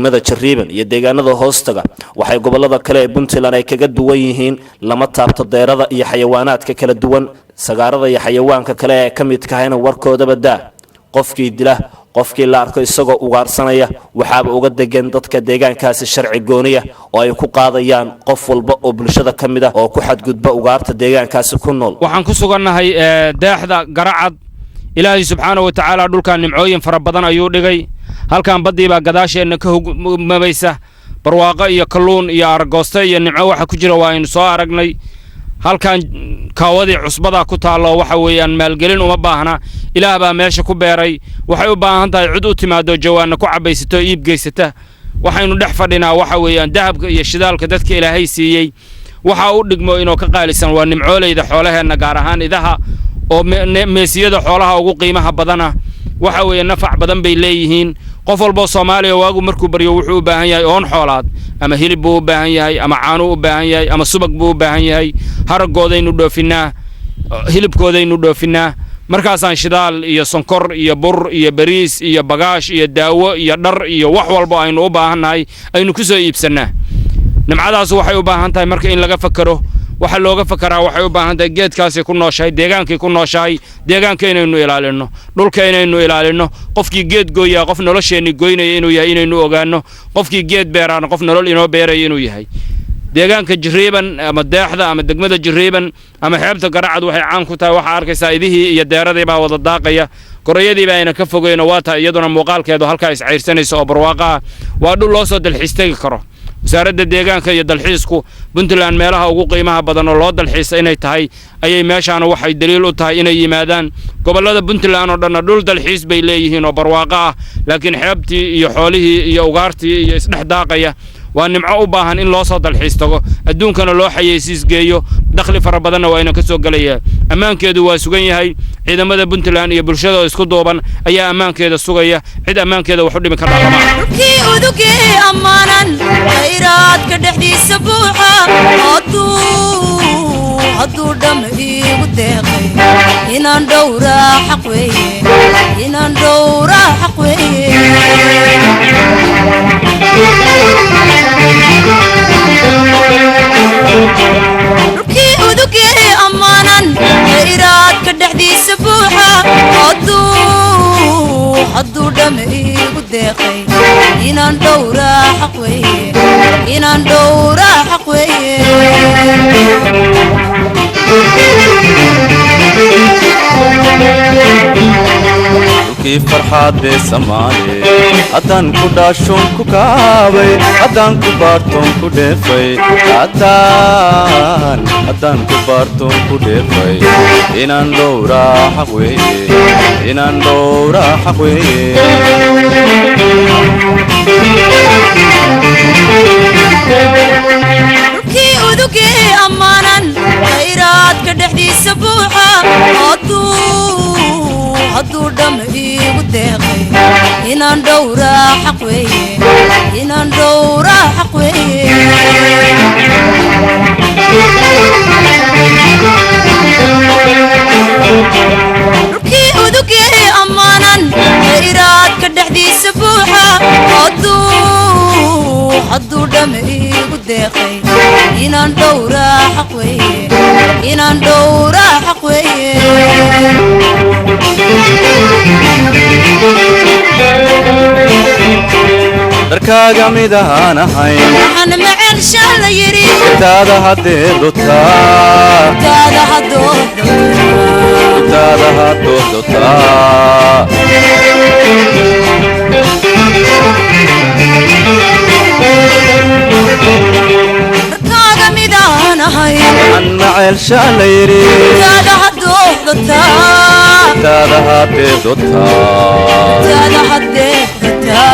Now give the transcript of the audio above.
Degmada Jariiban iyo deegaanada hoostaga waxay gobolada kale ee Puntland ay kaga duwan yihiin lama taabto deerada iyo xayawaanaadka kala duwan, sagaarada iyo xayawaanka kale ee ka midkahayna warkoodaba daa. Qofkii dila, qofkii la arko isagoo ugaarsanaya, waxaaba uga degan dadka deegaankaasi sharci gooniya oo ay ku qaadayaan qof walba oo bulshada ka mid ah oo ku xadgudba ugaarta deegaankaasi ku nool. Waxaan ku sugannahay deexda Garacad. Ilaahay subxaana wa tacaala dhulkan nimcooyin fara badan ayuu dhigay. Halkan baddii baa gadaasheenna ka hogmabaysa, barwaaqo iyo kalluun iyo argooste iyo nimco waxa ku jira waa aynu soo aragnay. Halkan kaawadii cusbadaa ku taallo, waxa weeyaan maalgelin uma baahna, Ilaah baa meesha ku beeray. Waxay u baahan tahay cid u timaado, jawaanna ku cabbaysato, iib geysata. Waxaynu dhex fadhinaa waxa weeyaan dahabka iyo shidaalka dadka Ilaahay siiyey. Waxaa u dhigmo inoo ka qaalisan waa nimcooleyda xoolaheenna, gaar ahaan idaha oo meesiyada xoolaha ugu qiimaha badana. Waxa weeye nafac badan bay leeyihiin. Qof walboo Soomaaliya waagu markuu baryo wuxuu u baahan yahay oon xoolaad, ama hilib buu u baahan yahay, ama caanuu u baahan yahay, ama subag buu u baahan yahay. Haragoodaynu dhoofinnaa, hilibkoodaynu dhoofinnaa. Markaasaan shidaal iyo sonkor iyo bur iyo bariis iyo bagaash iyo daawo iyo dhar iyo wax walbo aynu u baahannahay aynu ku soo iibsannaa. Nimcadaas waxay u baahan tahay marka in laga fakero. Waxa looga fakaraa waxay u baahan tahay geedkaasay ku nooshahay, deegaankay ku nooshahay, deegaanka inaynu ilaalinno, dhulka inaynu ilaalinno. Qofkii geed gooyaa qof nolosheenni goynaya inuu yahay inaynu ogaanno, qofkii geed beeraana qof nolol inoo beeraya inuu yahay. Deegaanka Jiriiban ama deexda ama degmada Jiriiban ama xeebta Garacad waxay caan ku tahay, waxaa arkaysaa idihii iyo deeradii baa wada daaqaya, gorayadii baa ayna ka fogeyno. Waa tahay iyaduna muuqaalkeedu halkaa iscayrsanaysa oo barwaaqo ah. Waa dhul loo soo dalxiis tegi karo. Wasaaradda Deegaanka iyo Dalxiisku Puntland meelaha ugu qiimaha badan oo loo dalxiisa inay tahay ayay meeshaana waxay daliil u tahay inay yimaadaan. Gobollada Puntland oo dhanna dhul dalxiis bay leeyihiin oo barwaaqo ah, laakiin xeebtii iyo xoolihii iyo ugaartii iyo isdhex daaqaya waa nimco u baahan in loo soo dalxiis tago, adduunkana loo xayeysiis geeyo. Dakhli fara badanna waa ina ka soo gelaya. Ammaankeedu waa sugan yahay. Ciidamada Puntland iyo bulshada oo isku duuban ayaa ammaankeeda sugaya. Cid ammaankeeda wax u dhimi kardhaa lama. Dhulkii udugii ammaanan, khayraadka dhexdiisa buuxa, hadduu dham iigu deeqay, inaan dhowraa xaq weeye, inaan dhowraa xaq weeye. Dhulkii udugii ammaanan, khayraadka dhexdiisa buuxa, hadduu dham iigu deeqay, inaan dhowraa xaq weeye, inaan dhowraa xaq weeye. Dhulkii farxaadee Samaale haddaan ku dhaashoon ku kaabay, haddaan ku baartoon ku dheefay, haddaan ku baartoon ku dheefay, inaan dhowraa xaq weeye, inaan dhowraa xaq weeye. Dhulkii udugii ammaanan, khayraadka dhexdiisa buuxa, hadduu dham iigu deeqay, inaan dhowraa xaq weeye, inaan dhowraa xaq weeye. Dhulkii udugii ammaanan, khayraadka dhexdiisa buuxa, hadduu dham iigu deeqay, inaan dhowraa xaq weeye, inaan dhowraa xaq weeye. Dharkaaga mid ahaan ahayn Waxaan maceelsha la yidhi intaada haddee dotaa taada haddoodo intaada haddoodotaa. Dharkaaga midaan ahay Waxaan maceelsha la yidhi taada haddoodotaa intaada haddee dotaa taada haddeeqdataa.